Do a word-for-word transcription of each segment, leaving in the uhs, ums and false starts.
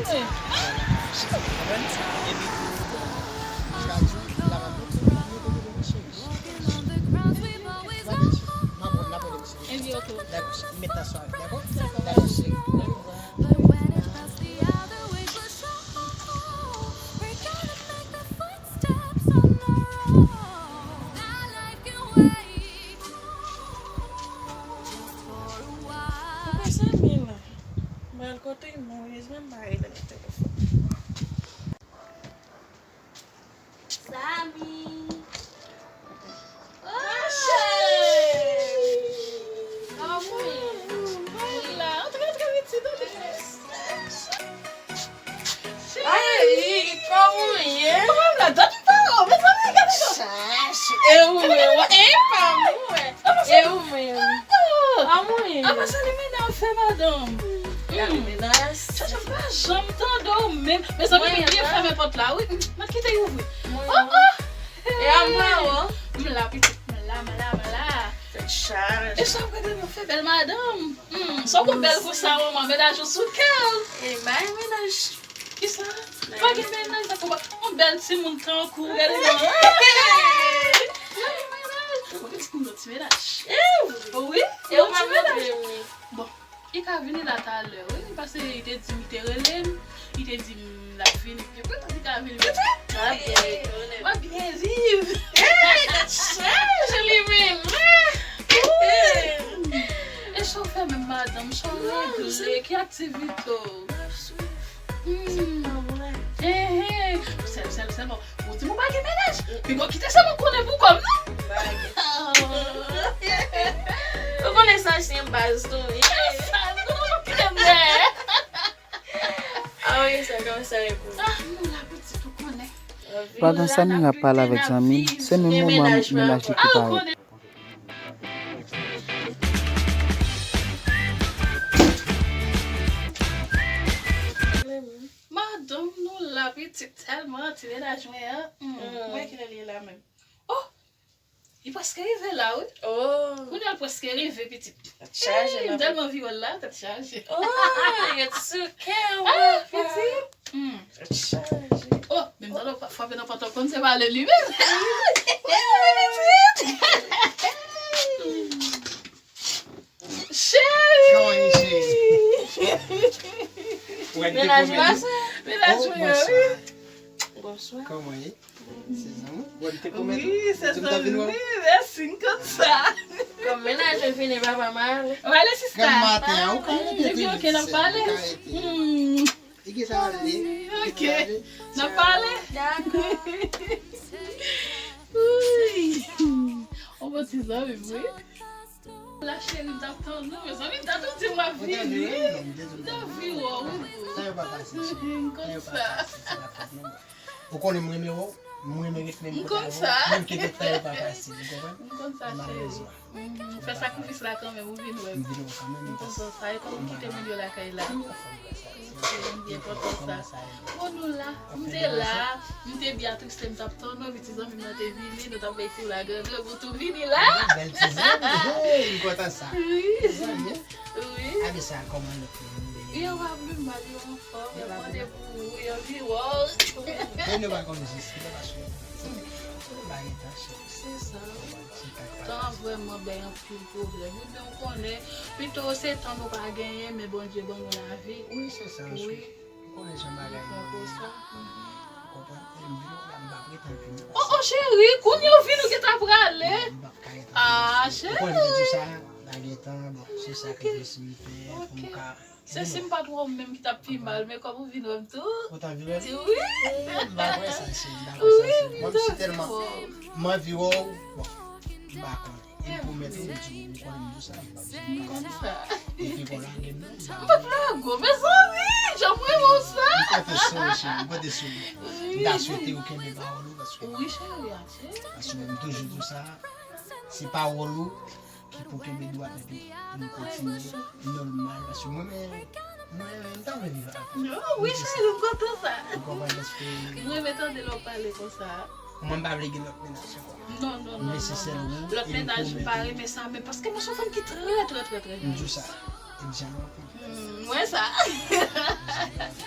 Konprann? Epi tou, chak jou, la m ap mete, m ap mete kote m cheri. M ap, m ap mete m cheri. Epi ok. Dakò, cheri. Met nan swa, dakò? Dakò, cheri. Ou konn sa m ye la? M al kote m, non, wi, men m pa rele nan telefòn. Samy! Oh! Kòman w ye? Mwen la. Antre, antre, pitit, antre. Cheri, kòman w ye? Kòman w la? Dat m pa wè w, mezanmi, gade sa. Chache, e ou menm, e pa mwen. E ou menm? Kòman w ye? Apa sa limena ap fè, madanm? Gade menas. Chache m pa janm tande w menm. Mezanmi, li byen fèmen pòt la, wi. M ap kite l ouvri. Oh, oh! E a mwen, oh. M la, pitit, m la, m la, m la. Tèt chaje. E sa ap gade nou fè bèl madanm. Hmm, sa w konn bèl konsa, manman, mennaj ou sou kè w. E bay mennaj. Kisa? Pa gen mennaj, sa konpa. Yon bèl timoun tankou, gade non. Gade mennaj. Ou gen ti koulè ti mennaj. Wi, e ou pa montre m li. Bon, li ka vini la talè, wi, paske li te di m, li te rele m, li te di m l ap vini. Epi, li ka vini. Pitit! W ap byen viv. Hey, dat chanje li menm. E sa w fè menm, madanm? Sa w regle? Ki aktivite w? Hmm. Enhen. Sèl, sèl, sèlman. Ou di m ou pa gen mennaj. Piga w kite sa mwen konnen pou kò m, non? Ou konnen sa se yon baz tou, wi. Sa, non, non, non, non. Ah wi, sa kòmanse reprann. Ah, nou la, pitit, ou konnen. Pandan Samira ap pale avèk zanmi l, se menm moman mennaj li ki parèt. Madanm, nou la, pitit, tèlman ti mennaj mwen an. Hmm, mwen ki lè li ye la menm. Oh! Li prèske rive la, wi. Oh. Kounye a l prèske rive, pitit. Tèt chaje. Hey, la m tèlman anvi wè l la, tèt chaje. Oh, yo ti sou kè w, ah, pitit. Hmm. Tèt chaje. Oh, menm nan lòt frape nan pòt, ou konn se pale li menm. Wi, pitit. Cheri! Kòman ye, cheri? Mennaj mwen, sa? Mennaj mwen, wi. Bonswa. Kòman ye? Se zanmi? Bon, li te pwomèt ou? Wi, se zanmi. Mèsi, m konn sa. Kòm mennaj mwen vini, papa m ale. Ou ale, sista? Kòm maten an, ou ka rete. Epi, ok, n ap pale. Hmm. Li gen sa ale. Ok. N ap pale. Dakò. Wi. On bon ti zanmi, wi. La cheri, m t ap tann ou, mezanmi, m t ap di w m ap vini. M t anvi wè w, wi, boo. Tan yo pa pase, cheri. M konn sa. Tan yo pa pase, se pa fòt mwen. Ou konnen m renmen wè w, m renmen ret menm kote avè w, menm ke tan yo pa fasil, ou konprann? M konn sa, cheri. Malerezman. Ou fè sakrifis la kanmenm, ou vin wè m. M vin wè w kanmenm, m kontan sa. E kòman w kite moun yo lakay la? M kontan sa. M byen kontan sa. Bon, nou la. M te la. M te byen attriste, m t ap tann ou, epi ti zanmi m nan te vini, nou t ap bay ti lagrangre, ou tou vini la. Bèl ti zanmi. Hey, m kontan sa. Wi. Ti zanmi. Wi. Gade sa, kòman lòt moun yo. Yo pa vle mal, yo anfòm, yo mande pou ou, yo anvi wè w. Men nou pa konn jis, se pa paske nou pa gen tan, cheri. Se sa. Tan vrèman bay anpil pwoblèm. Wi, men ou konnen, pito se tan nou pa genyen, men Bondye ban nou lavi. Wi, se sa, wi. Ou konnen jan bagay yo ye. Ou konprann? E m vin la, m p ap ret anpil. Oh, oh, cheri, kounye a w vin, ou gentan prale. M p ap ka ret anpil. Ah, cheri. Ou konnen m te di w sa, pa gen tan, bon, se sakrifis m fè pou m ka. Se si m pa t wè w menm ki t ap pi mal, men kòm ou vin wè m tou. Ou t anvi wè m? Wi. M pa kwè sa, cheri, m pa kwè sa, cheri. Mwen, m si tèlman m anvi wè w, bon, m pa konnen. E m pwomèt ou, m di w, ou konnen m di w sa, m p ap janm lage w. M konn sa. Epi w lage m, non, m pa. M p ap lage w, mezanmi, jan m renmen w sa. M konte sou ou, cheri, m konte sou ou. M ta swete ou kenbe pawòl ou, paske. Wi, cheri, a, cheri. Paske m toujou di w sa, se pawòl ou ki pou kenbe dwat epi pou nou kontinye nòmal, paske mwen menm, mwen menm, m ta vle viv avè w. Oh, wi, cheri, m kontan sa. Ou konprann, paske. M renmen tande lè w pale konsa. Mwen, m pa vle gen lòt mennaj ankò. Non, non, non, non, non. Lòt mennaj, m pa renmen sa menm, paske mwen se yon fanm ki trè, trè, trè, trè. M di w sa. Li di anpil. Hmm, m wè sa. M di w sa.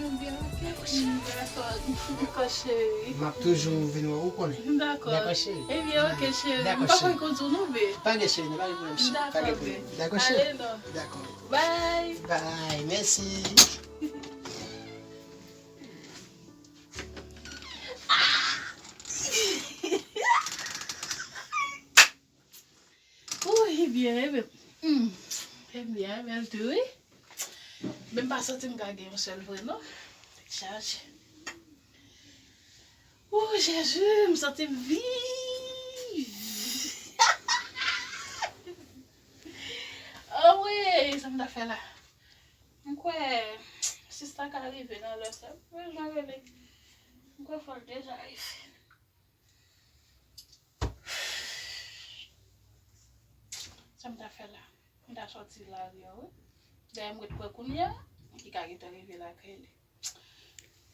Ebyen, ok. Dakò, cheri. M ap toujou vin wè ou, konnen. Dakò. Dakò, cheri. Ebyen, ok, cheri. Dakò, cheri. M pa kwè konn di w non, be. Pa gen, cheri, pa gen pwoblèm, cheri. Pa gen pwoblèm. Dakò, cheri. Ale non. Dakò. Bye. Bye, mèsi. Wi, byen, e byen. Hmm. E byen, e bèl tou, wi. Men m pa santi m ka gen yon sèl vre, non. Tèt chaje. O, Jezi, m santi m viv. Anmwey, sa m ta fè la? M kwè, sista ka rive nan lè sa. Mwen jan rele. M kwè fò l deja rive. Sa m ta fè la? M ta sòti lari a, wi. Dayè, m ret kwè kounye a, ki ka gentan rive lakay li.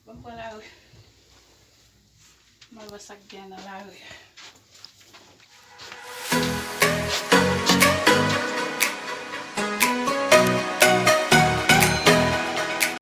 Ban m pran lari. M al wè sa k gen nan lari a.